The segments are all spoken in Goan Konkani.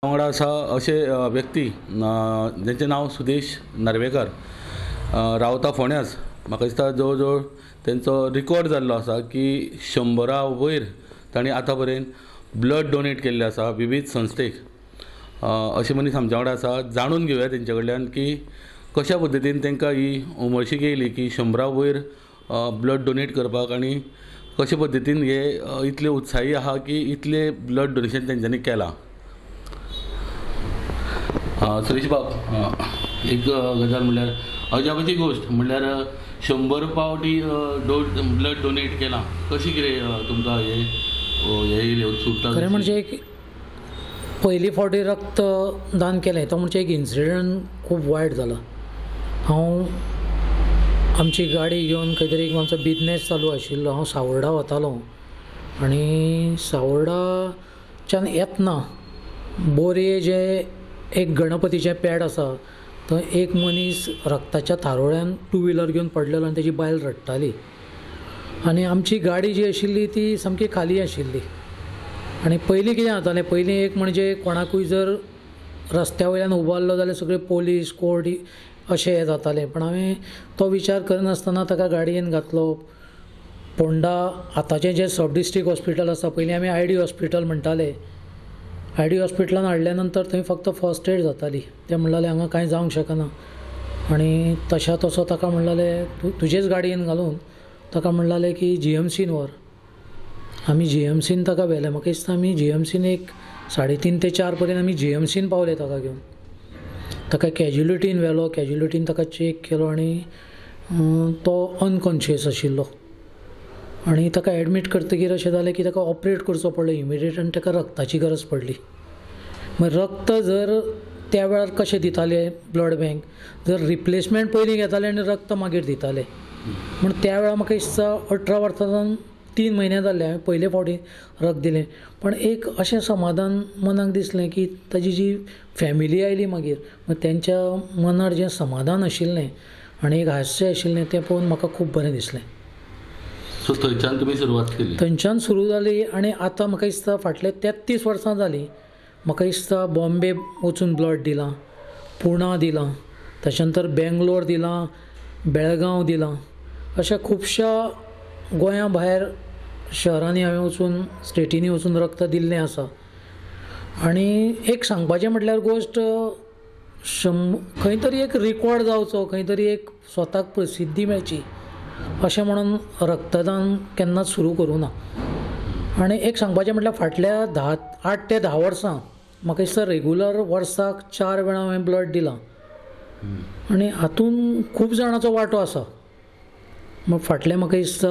वांगडा आसा अशे व्यक्ती जेचें नांव सुदेश नार्वेकर, रावता फोंड्याच. म्हाका दिसता जवळ जवळ तेंचो रिकोर्ड जाल्लो आसा की 100 वयर तांणी आतां पर्यंत ब्लड डोनेट केल्ले आसा विवीध संस्थेक. अशे मनीस आमच्या वांगडा आसा. जाणून घेवया तेंचे कडल्यान की कश्या पद्दतीन तांकां ही उमळशीक येयली की 100 वयर ब्लड डोनेट करपाक आनी कशे पद्दतीन हे इतले उत्साही आहा की इतले ब्लड डोनेशन तेंच्यांनी केलां. सुरेश बाब, एक गजाल म्हणल्यार अजापाची गोश्ट म्हणल्यार 100 पावटी ब्लड डोनेट केलां, कशी कितें तुमकां हे येयलें उत्सुकता? खरें म्हणजे एक पयली फावटी रक्त दान केलें तो म्हणजे एक इन्सिडंट खूब वायट जाला. हांव आमची गाडी घेवन खंय तरी एक आमचो बिजनेस चालू आशिल्लो. हांव सावर्डा वतालो आनी सावर्डाच्यान येतना बोरये जे एक गणपतीचें पेड आसा थंय एक मनीस रक्ताच्या थारोळ्यान टू व्हिलर घेवन पडलेलो आनी तेजी बायल रडटाली आनी आमची गाडी जी आशिल्ली ती सामकी खाली आशिल्ली. आनी पयलीं कितें जातालें, पयलीं एक म्हणजे कोणाकूय जर रस्त्या वयल्यान उबारलो जाल्यार सगळे पोलीस कोर्ट अशें हें जातालें. पण हांवें तो विचार करनासतना ताका गाडयेन घातलो. फोंडा आतांचें जें सब डिस्ट्रिक्ट हॉस्पिटल आसा, पयलीं आमी I D hospital म्हणटाले, I D हॉस्पिटलान हाडल्या नंतर थंय फक्त फर्स्ट एड जाताली. ते म्हणटाले हांगा कांय जावंक शकना आनी तशा तसो ताका म्हणटाले तुजेच गाडयेन घालून ताका म्हणटाले की जी एम सीन व्हर. आमी जी एम सीन ताका व्हेलें. म्हाका दिसता आमी जी एम सीन एक 3:30 ते 4 पर्यंत आमी जी एम सीन पावले ताका घेवन. ताका कॅज्युलिटीन व्हेलो, कॅज्युलिटीन ताका चॅक केलो आनी तो अनकॉन्शियस आशिल्लो आनी ताका एडमीट करतकीर अशें जालें की ताका ऑपरेट करचो पडलो इमिडिएट आनी ताका रक्ताची गरज पडली. मागीर रक्त जर त्या वेळार कशें दिताले ब्लड बँक, जर रिप्लेसमेंट पयलीं घेताले आनी रक्त मागीर दिताले. म्हूण त्या वेळार म्हाका दिसता 18 वर्सां जावन 3 म्हयने जाल्ले हांवें पयले फावटी रक्त दिलें. पण एक अशें समाधान मनाक दिसलें की ताजी जी फॅमिली आयली मागीर तेंच्या मनार जें समाधान आशिल्लें आनी एक हास्य आशिल्लें तें पळोवन म्हाका खूब बरें दिसलें. सो थंयच्यान तुमी सुरवात केली? थंयच्यान सुरू जाली आनी आतां म्हाका दिसता फाटले 33 वर्सां जालीं. म्हाका दिसता बॉम्बे वचून ब्लड दिलां, पुणा दिलां, ताच्या नंतर बेंगलोर दिलां, बेळगांव दिलां, अशा खुबश्या गोंया भायर शहरांनी हांवें वचून स्टेटींनी वचून रक्त दिल्लें आसा. आनी एक सांगपाचें म्हटल्यार गोश्ट खंय तरी एक रिकॉर्ड जावचो, खंय तरी एक स्वताक प्रसिद्धी मेळची अशें म्हणून रक्तदान केन्नाच सुरू करूं ना. आनी एक सांगपाचें म्हटल्यार फाटल्या 8 ते 10 वर्सां म्हाका दिसता रेगुलर वर्साक 4 वेळा हांवें ब्लड दिलां आनी हातूंत खूब जाणांचो वांटो आसा. मग फाटलें म्हाका दिसता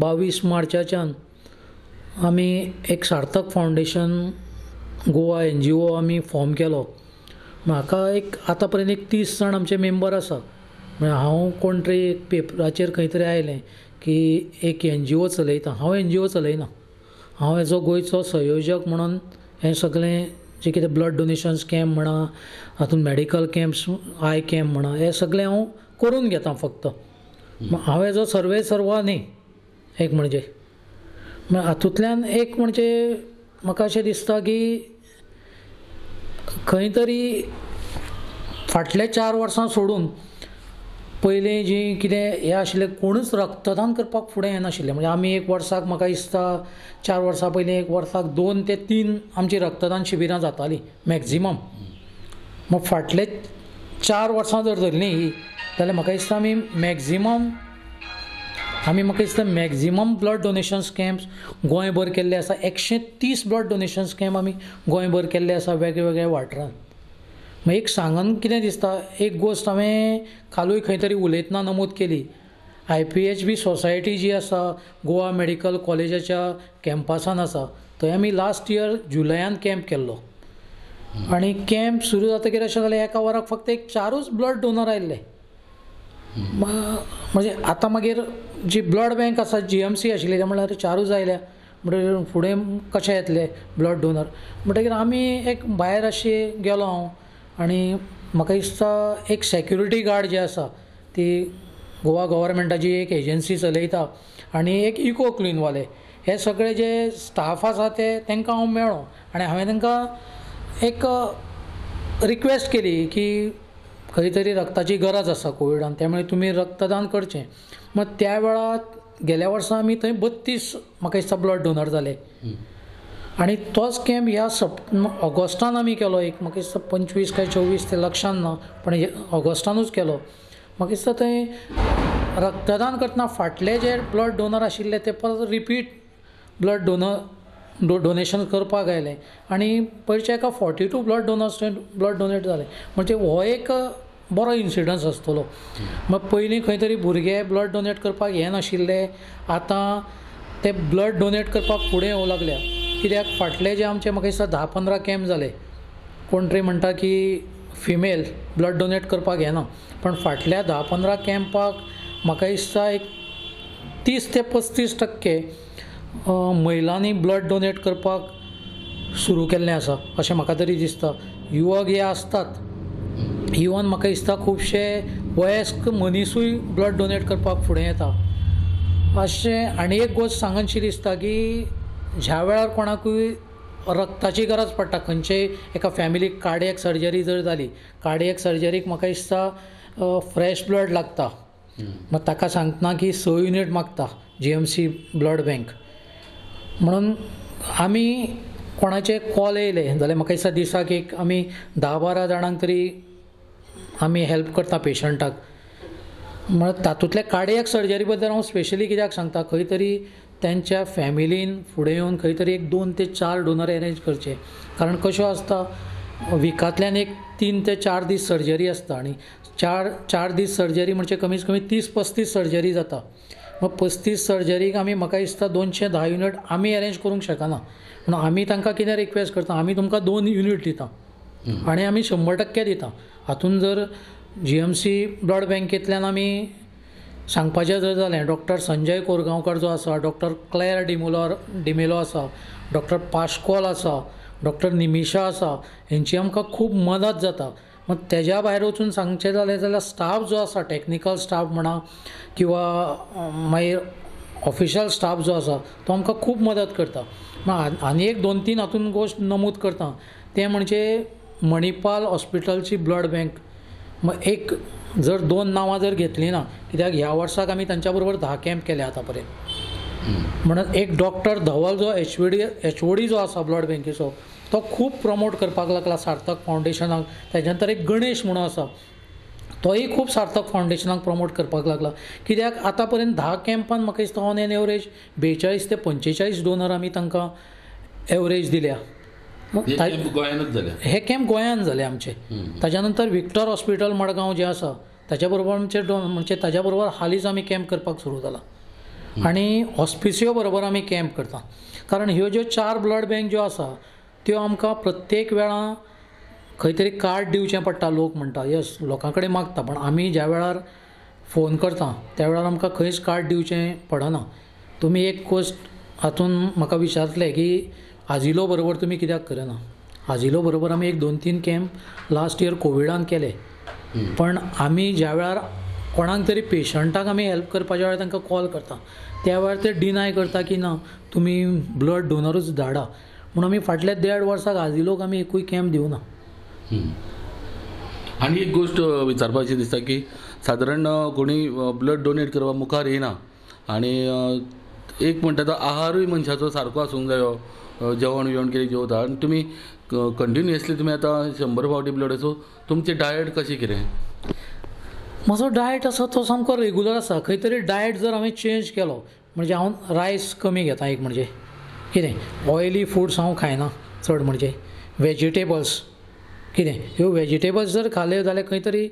22 मार्चाच्यान आमी एक Sarthak foundation Goa N G O आमी फॉर्म केलो. म्हाका एक आतां पर्यंत एक 30 जाण आमचे मेंबर आसा. म्हळ्यार हांव कोण तरी एक पेपराचेर खंय तरी आयलें की एक एन जी ओ चलयता. हांव एन जी ओ चलयना, हांव हेजो गोंयचो संयोजक म्हणून हें सगळें जें कितें ब्लड डोनेशन्स कॅम्प म्हणा, हातूंत मेडिकल कॅम्प्स, I camp म्हणा, हें सगळें हांव करून घेता फक्त. हांव हेजो सर्वे सर्वा न्ही. एक म्हणजे हातूंतल्यान एक म्हणजे म्हाका अशें दिसता की खंय तरी फाटले 4 वर्सां सोडून पयलीं जी कितें हें आशिल्लें कोणूच रक्तदान करपाक फुडें येनाशिल्लें. म्हणजे आमी एक वर्साक म्हाका दिसता 4 वर्सां पयलीं एक वर्साक 2 ते 3 आमची रक्तदान शिबिरां जातालीं मॅक्झिमम. मग फाटले 4 वर्सां जर धरलीं ही जाल्यार म्हाका दिसता आमी मॅक्झिमम म्हाका दिसता मॅक्झिमम ब्लड डोनेशन्स कॅम्प्स गोंयभर केल्ले आसा. 130 ब्लड डोनेशन्स कॅम्प आमी गोंयभर केल्ले आसा वेगळ्या वाठारांत. मागीर एक सांगन कितें दिसता, एक गोश्ट हांवें कालूय खंय तरी उलयतना नमूद केली. I P H B society जी आसा गोवा मेडिकल कॉलेजाच्या कॅम्पसान आसा, थंय आमी लास्ट इयर जुलयान कॅम्प केल्लो आनी कॅम्प सुरू जातकीर अशें जालें एका वराक फक्त एक 4 ब्लड डोनर आयिल्ले. म्हणजे आतां मागीर जी ब्लड बँक आसा जी एम सी आशिल्ली ते म्हणल्यार 4 आयल्या म्हणटकीर फुडें कशें येतले ब्लड डोनर. म्हणटकीर आमी एक भायर अशें गेलो हांव आनी म्हाका दिसता एक सेक्युरिटी गार्ड जे आसा ती गोवा गव्हर्मेंटाची एक एजन्सी चलयता आनी एक इको क्लिनवाले हे सगळे जे स्टाफ आसा ते तांकां हांव मेळ्ळो आनी हांवें तांकां एक रिक्वेस्ट केली की खंय तरी रक्ताची गरज आसा कोविडान, त्यामुळे तुमी रक्तदान करचें. मग त्या वेळार गेल्या वर्सा आमी थंय 32 म्हाका दिसता ब्लड डोनर जाले. आनी तोच कॅम्प ह्या ऑगस्टान आमी केलो, एक म्हाका दिसता 25 काय 24 ते लक्षान ना, पण ऑगस्टानूच केलो. म्हाका दिसता थंय रक्तदान करतना फाटले जे ब्लड डोनर आशिल्ले ते परत रिपीट ब्लड डोनर डोनेशन करपाक आयले आनी पयरच्या एका 42 ब्लड डोनर्स थंय ब्लड डोनेट जाले. म्हणजे हो एक बरो इन्सिडन्स आसतलो. मग पयलीं खंय तरी भुरगे ब्लड डोनेट करपाक येनाशिल्ले, आतां ते ब्लड डोनेट करपाक फुडें येवंक लागल्या. कित्याक फाटले जे आमचे म्हाका दिसता 10-15 कॅम्प जाले, कोण तरी म्हणटा की फिमेल ब्लड डोनेट करपाक येना, पण फाटल्या 10-15 कॅम्पाक म्हाका दिसता एक 30 ते 35% महिलांनी ब्लड डोनेट करपाक सुरू केल्लें आसा अशें म्हाका तरी दिसता. युवक हे आसतात, इवन म्हाका दिसता खुबशे वयस्क मनिसूय ब्लड डोनेट करपाक फुडें येता. अशें आनी एक गोश्ट सांगनशी दिसता की ज्या वेळार कोणाकूय रक्ताची गरज पडटा, खंयचेय एका फॅमिलीक कार्डियक सर्जरी जर जाली, कार्डियक सर्जरीक म्हाका दिसता फ्रेश ब्लड लागता, मग ताका सांगतना की 6 युनीट मागता GMC blood bank. म्हणून आमी कोणाचे कॉल येयले जाल्यार म्हाका दिसता दिसाक एक आमी 10-12 जाणांक तरी आमी हेल्प करता पेशंटाक. म्हळ्यार तातूंतल्या कार्डियक सर्जरी बद्दल हांव स्पेशली कित्याक सांगता, खंय तरी त्यांच्या फॅमिलीन फुडें येवन खंय तरी एक 2 ते 4 डोनर एरेंज करचे. कारण कश्यो आसता, विकांतल्यान एक 3 ते 4 दीस सर्जरी आसता आनी 4 दीस सर्जरी म्हणजे कमीत कमी 30-35 सर्जरी जाता. मग 35 सर्जरीक आमी म्हाका दिसता 210 युनीट आमी एरेंज करूंक शकना. म्हणून आमी तांकां कितें रिक्वेस्ट करता, आमी तुमकां 2 युनीट दिता आनी आमी 100% दिता. हातून जर GMC blood बँकेंतल्यान आमी सांगपाचें जर जालें, डॉक्टर संजय कोरगांवकर जो आसा, डॉक्टर क्लॅर डिमेलो आसा, डॉक्टर पाश्कॉल आसा, डॉक्टर निमिशा आसा, हेंची आमकां खूब मदत जाता. मग तेज्या भायर वचून सांगचें जालें जाल्यार स्टाफ जो आसा, टॅक्निकल स्टाफ म्हणा किंवा मागीर ऑफिशियल स्टाफ जो आसा तो आमकां खूब मदत करता. मागीर आनी एक 2-3 हातून गोश्ट नमूद करता, तें म्हणजे मणिपाल हॉस्पिटलची ब्लड बँक. मग एक जर 2 नांवां जर घेतलीं ना, कित्याक ह्या वर्साक आमी तांच्या बरोबर 10 कॅम्प केले आतां पर्यंत. म्हणून एक डॉक्टर धवल जो HOD जो आसा ब्लड बँकेचो, तो खूब प्रमोट करपाक लागला सार्थक फावंडेशनाक. ताच्या नंतर एक गणेश म्हणून आसा, तोय खूब सार्थक फावंडेशनाक प्रमोट करपाक लागला. कित्याक आतां पर्यंत 10 कॅम्पान म्हाका दिसता ऑन एन एवरेज 42 ते 45 डोनर आमी तांकां एवरेज दिल्या. हे कॅम्प गोंयांत जाले आमचे. ताच्या नंतर विक्टर हॉस्पिटल मडगांव जें आसा ताच्या बरोबर आमचे म्हणजे ताच्या बरोबर हालींच आमी कॅम्प करपाक सुरू जाला. आनी हॉस्पिसियो बरोबर आमी कॅम्प करता. कारण ह्यो ज्यो 4 ब्लड बँक ज्यो आसा त्यो आमकां प्रत्येक वेळा खंय तरी कार्ड दिवचें पडटा. लोक म्हणटा यस लोकां कडेन मागता, पण आमी ज्या वेळार फोन करता त्या वेळार आमकां खंयच कार्ड दिवचें पडना. तुमी एक गोश्ट हातून म्हाका विचारतले की आजिलो बरोबर तुमी कित्याक करना. आजिलो बरोबर आमी एक 2-3 कॅम्प लास्ट इयर कोविडान केले, पण आमी ज्या वेळार कोणाक तरी पेशंटाक आमी हेल्प करपाच्या वेळार तांकां कॉल करता त्या वेळार ते डिनाय करता की ना तुमी ब्लड डोनरूच धाडा. म्हणून आमी फाटल्या 1.5 वर्साक आजिलोक आमी एकूय कॅम्प दिवना. आनी एक गोश्ट विचारपाची दिसता की सादारण कोणी ब्लड डोनेट करपाक मुखार येना आनी एक म्हणटा तो आहारूय मनशाचो सारको आसूंक जायो, जेवण बिवण कितें जेवता आनी तुमी कंटिन्युअसली तुमी आतां 100 फावटी ब्लड, सो तुमचें डायट कशें कितें? म्हजो डायट आसा तो सामको रेगुलर आसा. खंय तरी डायट जर हांवें चेंज केलो म्हणजे हांव रायस कमी घेता, एक म्हणजे कितें ऑयली फुड्स हांव खायना चड, म्हणजे वेजिटेबल्स कितें ह्यो वेजिटेबल्स जर खाल्यो जाल्यार खंय तरी.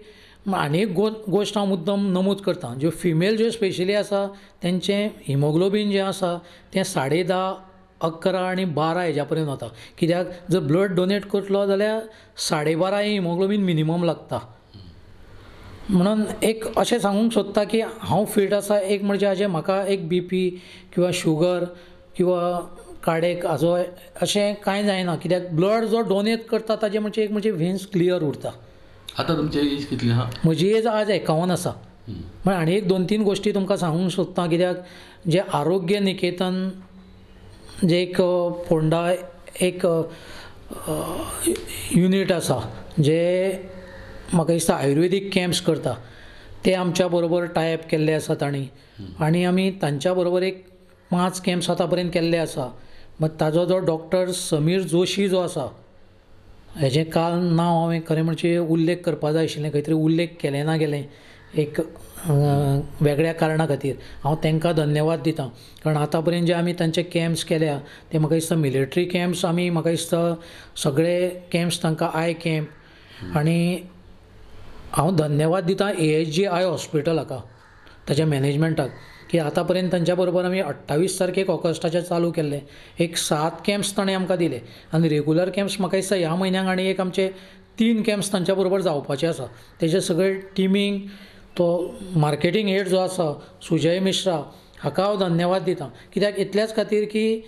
आनी एक गोश्ट हांव मुद्दम नमूद करता, ज्यो फिमेल ज्यो स्पेशली आसा तेंचें हिमोग्लोबीन जें आसा तें 10.5, 11 आनी 12 हेज्या पर्यंत वता. कित्याक जर ब्लड डोनेट करतलो जाल्यार 12.5 हें हिमोग्लोबीन मिनिमम लागता. म्हणून एक अशें सांगूंक सोदता की हांव फीट आसा. एक म्हणजे हाजें म्हाका एक BP किंवा शुगर किंवा कार्डियक हाजो अशें कांय जायना. कित्याक ब्लड जो डोनेट करता ताजें म्हणजे एक म्हणजे वेन्स क्लियर उरता. आतां तुमची एज कितली आहा? म्हजी एज आज 51 आसा. म्हळ्यार आनी एक 2-3 गोश्टी तुमकां सांगूंक सोदता. कित्याक जें आरोग्य निकेतन जें एक फोंडा एक युनीट आसा जे म्हाका दिसता आयुर्वेदीक कॅम्प्स करता, ते आमच्या बरोबर टायप केल्ले आसा तांणी आनी आमी तांच्या बरोबर एक 5 कॅम्प्स आतां पर्यंत केल्ले आसा. मात ताजो जो डॉक्टर समीर जोशी जो आसा, हेजें काल नांव हांवें खरें म्हणजे उल्लेख करपा जाय आशिल्लें, खंय तरी उल्लेख केलें ना गेलें एक वेगळ्या कारणा खातीर. हांव तांकां धन्यवाद दितां, कारण आतां पर्यंत जे आमी तांचे कॅम्प्स केल्या ते म्हाका दिसता मिलिटरी कॅम्प्स आमी म्हाका दिसता सगळे कॅम्प्स तांकां I camp. आनी हांव धन्यवाद दितां AHG I hospital हाका, ताच्या मॅनेजमेंटाक, की आतां पर्यंत तांच्या बरोबर आमी 28 तारखेक ऑगस्टाचें चालू केल्लें एक 7 कॅम्प्स ताणें आमकां दिले आनी रेगुलर कॅम्प्स म्हाका दिसता ह्या म्हयन्याक आनी एक आमचे 3 कॅम्प्स तांच्या बरोबर जावपाचे आसा. तेजे सगळे टिमींग, तो मार्केटींग हेड जो आसा सुजय मिश्रा हाका हांव धन्यवाद दितां, कित्याक इतल्याच खातीर की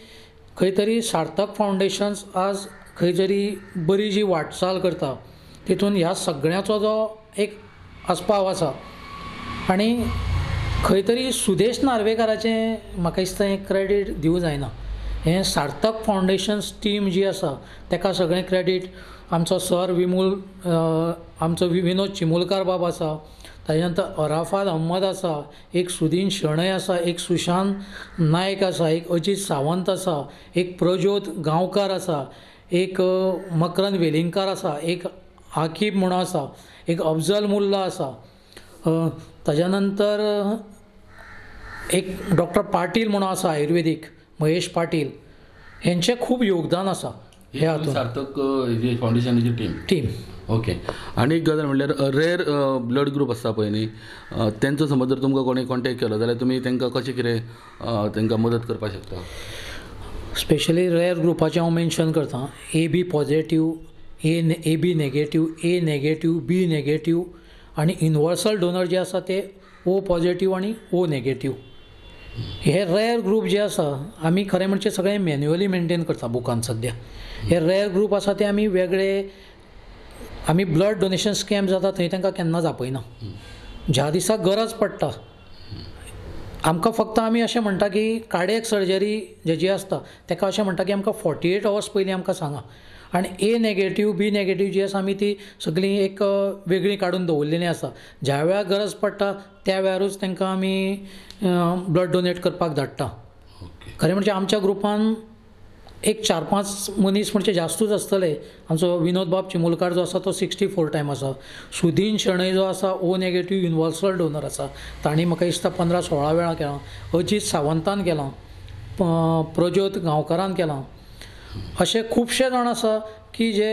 खंय तरी सार्थक फावंडेशन्स आज खंय तरी बरी जी वाटचाल करता तितून ह्या सगळ्याचो जो एक आस्पाव आसा. आनी खंय तरी सुदेश नार्वेकाराचें म्हाका दिसता हें क्रेडीट दिवं जायना, हें सार्थक फावंडेशन्स टीम जी आसा ताका सगळें क्रेडीट. आमचो सर विमूल, आमचो विनोद चिमुलकार बाब आसा, ताजे नंतर अराफात अहमद आसा, एक सुदीन शणै आसा, एक सुशांत नायक आसा, एक अजीत सावंत आसा, एक प्रज्योत गांवकार आसा, एक मकरंद वेलिंगकार आसा, एक आकीब म्हणून आसा, एक अफजल मुल्ला आसा, ताज्या नंतर एक डॉक्टर पाटील म्हणून आसा आयुर्वेदीक महेश पाटील, हेंचें खूब योगदान आसा ह्या हातूंत. सार्थक फावंडेशनाची टीम टीम ओके. आनी एक गजाल म्हणल्यार रेअर ब्लड ग्रूप आसता पळय न्ही, तेंचो समज जर तुमकां कोणी कॉन्टेक्ट केलो जाल्यार तुमी तांकां कशें कितें तांकां मदत करपाक शकता? स्पेशली रेअर ग्रुपाचें हांव मेन्शन करतां, AB positive, AB negative, A negative, B negative आनी युनिवर्सल डोनर जे आसा ते ओ पॉजिटीव आनी ओ नेगेटीव. हे रेअर ग्रूप जे आसा आमी खरें म्हणचे सगळें मॅन्युअली मेनटेन करता बुकान सद्या. हे रेअर ग्रूप आसा ते आमी वेगळे, आमी ब्लड डोनेशन कॅम्प जाता थंय तांकां केन्नाच आपयना, ज्या दिसा गरज पडटा आमकां फक्त आमी अशें म्हणटा की कार्डियक सर्जरी जेजी आसता ताका अशें म्हणटा की आमकां 48 आवर्स पयलीं आमकां सांगा. आनी ए नेगेटीव बी नेगेटीव जी आसा आमी ती सगळीं एक वेगळी काडून दवरलेली आसा, ज्या वेळार गरज पडटा त्या वेळारूच तांकां आमी ब्लड डोनेट करपाक धाडटा. खरें म्हणजे आमच्या ग्रुपान एक 4-5 मनीस म्हणजे जास्तूच आसतले. आमचो विनोद बाब चिमुलकार जो आसा तो 64 टायम आसा, सुदीन शणै जो आसा ओ नेगेटीव युनिवर्सल डोनर आसा, तांणी म्हाका दिसता 15-16 वेळां केलां, अजीत सावंतान केलां, प्रज्योत गांवकारान केलां. अशे खुबशे जाण आसा की जे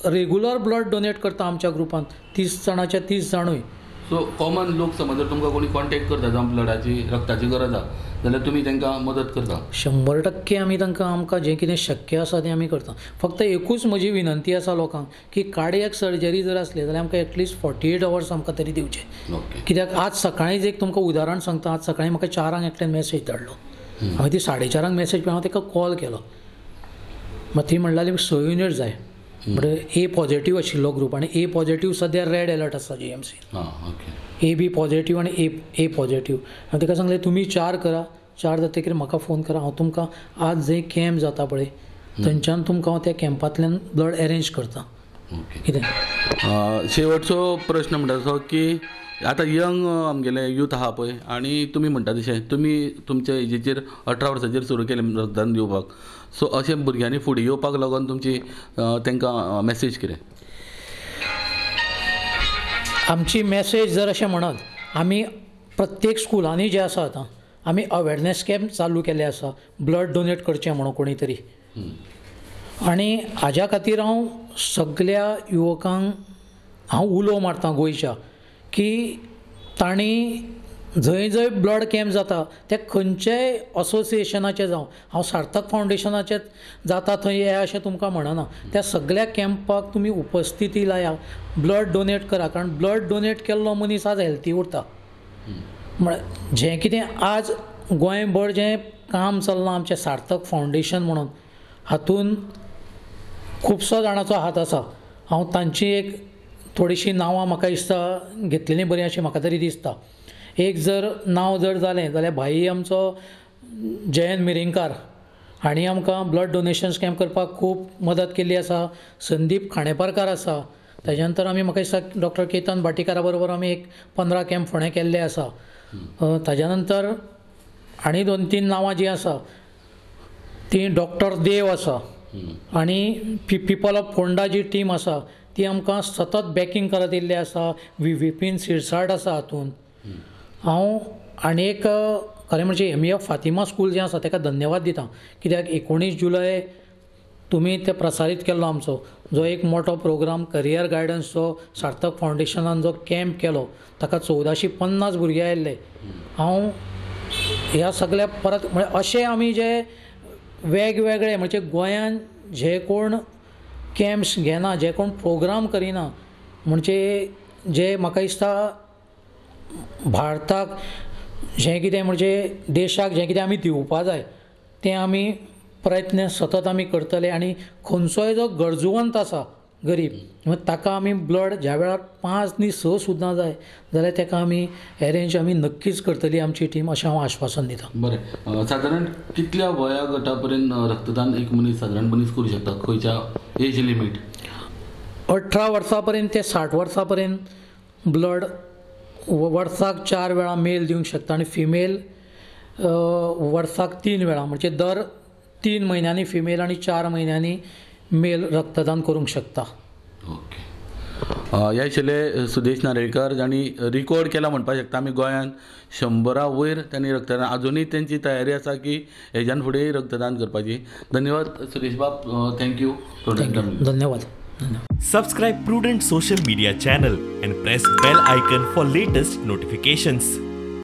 रेगुलर ब्लड डोनेट करता आमच्या ग्रुपान, 30 जाणाचे 30 जाणूय. सो कॉमन लोक समज जर तुमकां कोणी कॉन्टेक्ट करता जावं ब्लडाची रक्ताची गरज आसा जाल्यार तुमी तांकां मदत करता? 100% आमी तांकां आमकां जें कितें शक्य आसा तें आमी करता. फक्त एकूच म्हजी विनंती आसा लोकांक की कार्डियक सर्जरी जर आसली जाल्यार आमकां एटलिस्ट 48 आवर्स आमकां तरी दिवचे. कित्याक आज सकाळींच एक तुमकां उदाहरण सांगता, आज सकाळीं म्हाका 4 एकल्यान मॅसेज धाडलो, हांवें ती 4:30 मॅसेज हांवें ताका कॉल केलो, मागीर ती म्हणल्यार 6 युनीट जाय, म्हणल्यार ए पॉजिटीव आशिल्लो ग्रूप आनी ए पॉजिटीव सद्या रेड अलर्ट आसा GMC, AB positive आनी ए पॉजिटीव. हांवें ताका सांगलें तुमी 4 करा, 4 जातकीर म्हाका फोन करा, हांव तुमकां आज जंय कॅम्प जाता पळय थंयच्यान तुमकां हांव त्या कॅम्पांतल्यान ब्लड एरेंज करता. कितें शेवटचो प्रश्न म्हणटा असो की आतां यंग आमगेले यूथ आहा पळय आनी तुमी म्हणटा तशें तुमी तुमच्या एजीचेर 18 वर्सांचेर सुरू केलें रक्तदान दिवपाक, सो अशें भुरग्यांनी फुडें येवपाक लागून तुमची तांकां मॅसेज कितें? आमची मॅसेज जर अशें म्हणत, आमी प्रत्येक स्कुलांनी जे आसा आतां आमी अवेरनेस कॅम्प चालू केल्ले आसा ब्लड डोनेट करचें म्हणून कोणी तरी, आनी हाज्या खातीर हांव सगल्या युवकांक हांव उलो मारता गोंयच्या की तांणी जंय जंय ब्लड कॅम्प जाता ते खंयच्याय असोसिएशनाचे जावं, हांव सार्थक फावंडेशनाचे जाता थंय येया अशें तुमकां म्हणना, त्या सगल्या कॅम्पाक तुमी उपस्थिती लाया, ब्लड डोनेट करा, कारण ब्लड डोनेट केल्लो मनीस आज हेल्थी उरता. म्हळ्यार जें कितें आज गोंयभर जें काम चल्लां आमचें सार्थक फावंडेशन म्हणून, हातून खुबसो जाणाचो हात आसा. हांव तांची एक थोडीशीं नांवां म्हाका दिसता घेतलेलीं बरीं अशें म्हाका तरी दिसता. एक जर नांव जर जालें जाल्यार भाई आमचो जयंत मिरींगकार हांणी आमकां ब्लड डोनेशन्स कॅम्प करपाक खूब मदत केल्ली आसा. संदीप खांडेपारकार आसा. ताज्या नंतर आमी म्हाका दिसता डॉक्टर केतन भाटीकारा बरोबर आमी एक 15 कॅम्प फोंडें केल्ले आसा. ताज्या नंतर आनी 2-3 नांवां जीं आसा तीं डॉक्टर देव आसा आनी पिपल ऑफ फोंडा जी टीम आसा ती आमकां सतत बॅकींग करत येयल्ली आसा. विपीन सिरसाट आसा हातूंत. हांव आनी एक खरें म्हणजे MEF Fatima school जें आसा ताका धन्यवाद दिता, कित्याक 19 जुलय तुमी ते प्रसारीत केल्लो आमचो जो एक मोठो प्रोग्राम करियर गायडन्सचो सार्थक फावंडेशनान जो कॅम्प केलो ताका 1450 भुरगे आयिल्ले. हांव ह्या सगळ्या परत म्हळ्यार अशें आमी जे वेगवेगळे म्हणजे गोंयान जे कोण कॅम्प्स घेना, जे कोण प्रोग्राम करिना, म्हणजे जे म्हाका दिसता भारताक जें कितें म्हणजे देशाक जें कितें आमी दिवपा जाय तें आमी प्रयत्न सतत आमी करतले. आनी खंयचोय जो गरजूवंत आसा गरीब ताका आमी ब्लड ज्या वेळार 5 न्ही 6 सुद्दां जाय जाल्यार ताका आमी एरेंज आमी नक्कीच करतली आमची टीम, अशें हांव आश्वासन दिता. बरें, सादारण कितल्या वया गटा पर्यंत रक्तदान एक मनीस सादारण मनीस करूं शकता? खंयच्या एज लिमीट? 18 वर्सां पर्यंत ते 60 वर्सां पर्यंत ब्लड वर्साक 4 वेळा मेल दिवंक शकता आनी फिमेल वर्साक 3 वेळा, म्हणजे दर 3 म्हयन्यांनी फिमेल आनी 4 म्हयन्यांनी मेल रक्तदान करूंक शकता. ओके, ह्या आशिल्ले सुदेश नार्वेकर जांणी रिकॉर्ड केला म्हणपाक शकता आमी गोंयांत 100 वयर तांणी रक्तदान, आजुनूय तेंची तयारी आसा की हेज्यान फुडें रक्तदान करपाची. धन्यवाद सुदेश बाब, thank you. धन्यवाद. Subscribe Prudent social media channel and press bell icon for latest notifications.